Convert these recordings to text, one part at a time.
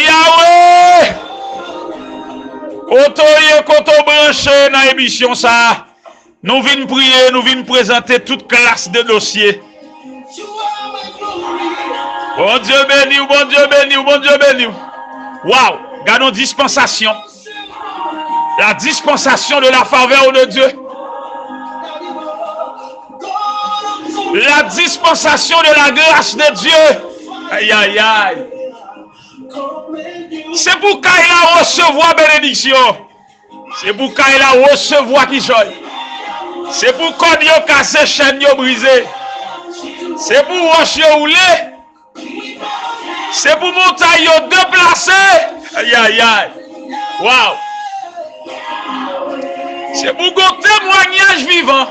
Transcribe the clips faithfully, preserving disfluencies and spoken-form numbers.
Yawe! Kote w ye, kote w branche nan emisyon sa a? Nou vin priye, nou vin prezante tout klas de dosye. Bondye beni w, Bondye beni w, Bondye beni w. Waw, gade yon dispansasyon. La dispensation de la faveur de Dieu. La dispensation de la grâce de Dieu. Ay, ay, ay. Se pou kay la resevwa benediksyon. Se pou kay la resevwa kichòy. Se pou kòd yo kase, chèn yo brize. Se pou wòch yo woule. Se pou montay yo deplase. Ay, ay, ay. Waw. Se pou gon temwanyaj vivan.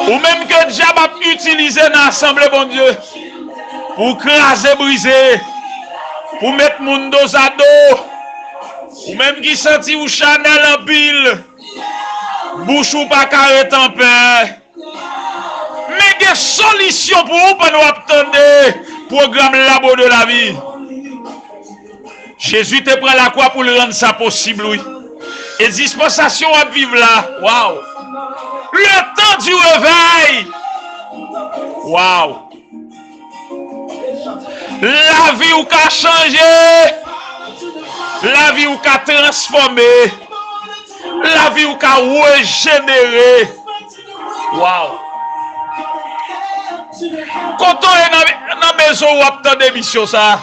Ou menm ke dyab ap itilize nan asanble Bondye pou kraze brize, pou met moun dozado, ou menm ki santi w chanèl anpil, bouch ou pa ka ret anpè. Men gen solisyon pou ou pandan w ap tande pwogram Labo de Lavi. Jezi te pran lakwa pou l rann sa posib, wi. E dispansasyon w ap viv la, waw. Le temps du réveil. Waw. Lavi w ka chanje. Lavi w ka transfòme. Lavi w ka rejenere. Waw. Kote w ye nan, nan mezon w ap tande emisyon sa a?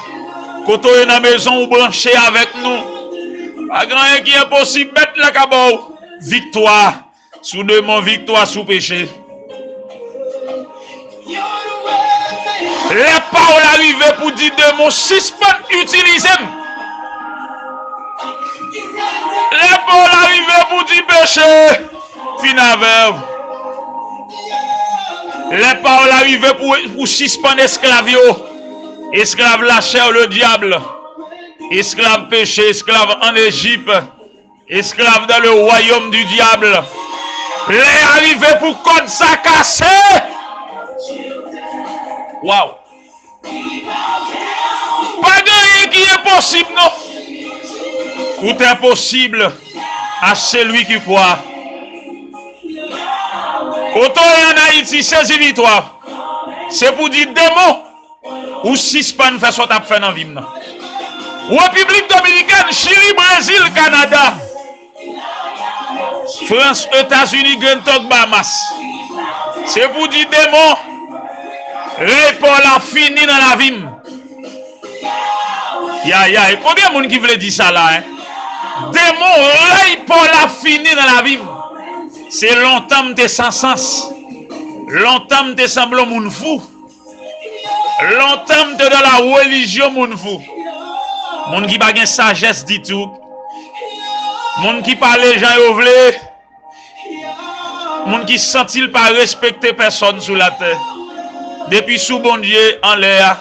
Kote w ye nan mezon ou branche avèk nou? Pa gen anyen ki enposib, mèt la ka ba w viktwa sou demon, viktwa sou peche. Lè pa w la rive pou di demon sispann itilize m. Lè pa w la rive pou di peche fin avè w. Lè pa w la rive pou, pou sispann esklav yo. Esklav lachè, le diable. Esklav peche, esklav an Ejip. Esclave dans le royaume du diable. Lè a rive pou kòd sa kase. Waw. Pa gen anyen ki enposib, non. Tout est possible à celui qui croit. Kote w ye an Ayiti, sezi viktwa. Se pou di demon, ou sispann fè sa w t ap fè nan vi m nan. Repiblik Dominikèn, Chili, Brezil, Kanada, Frans, Etazini, Grand Turk, Bahamas. Se pou di demon, rèy pa w la fini nan lavi m. Ya, ya, e konbyen moun ki vle di sa la, en? Demon, rèy pa w la fini nan lavi m. Se lontan m te san sans. Lontan m te sanble yon moun fou. Lontan m te nan la relijyon moun fou. Moun ki pa gen sajès ditou. Moun ki pale jan yo vle. Moun ki santi l pa respekte pèsòn sou latè. Depi sou Bondye anlè a,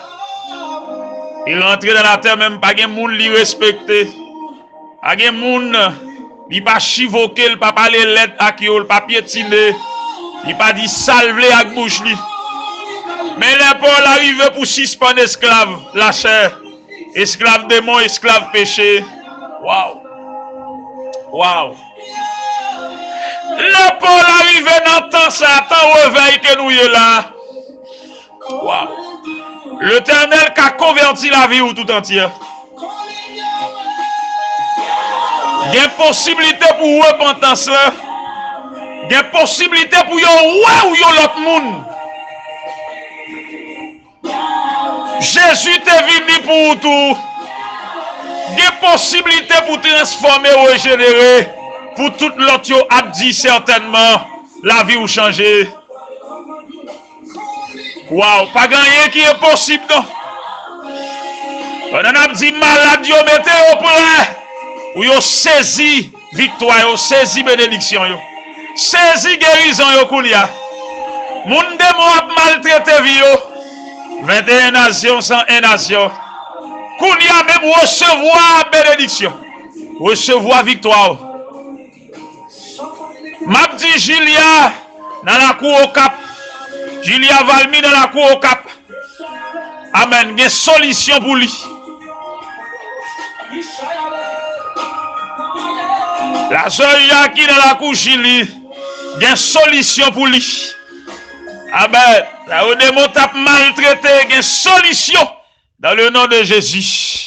li rantre nan latè menm pa gen moun li respekte. Pa gen moun, li pa chivoke, li pa pale lèd ak yo, li pa pyetine, li pa di sa l vle ak bouch li. Men lè pa w la rive pou sispann esklav lachè, esklav demon, esklav peche. Waw. Waw. Lè pa w la rive nan tan sa, tan revèy ke nou ye la. Waw. Letènèl ka konvèti lavi w tout antye. Gen posiblite pou repantans la. Gen posiblite pou yo wè w yon lòt moun. Jezi te vini pou ou tou. Gen posiblite pou transfòme, rejenere, pou tout lòt yo ap di sètènman, lavi w chanje. Waw, pa gen anyen ki enposib, non. Pandan n ap di malad yo mete yo prè, pou yo sezi viktwa yo, sezi benediksyon yo, sezi gerizon yo kounye a. Moun demon ap maltrete vi yo, venteyen nasyon san en nasyon, kounye a menm resevwa benediksyon. Resevwa viktwa w. M ap di Jilia nan lakou Okap. Jilia Valmy nan lakou Okap. Amèn. Gen solisyon pou li. Lasè Jaki nan lakou Jili. Gen solisyon pou li. Amèn. Sa yo demon t ap maltrete, gen solisyon. Dans le nom de Jésus.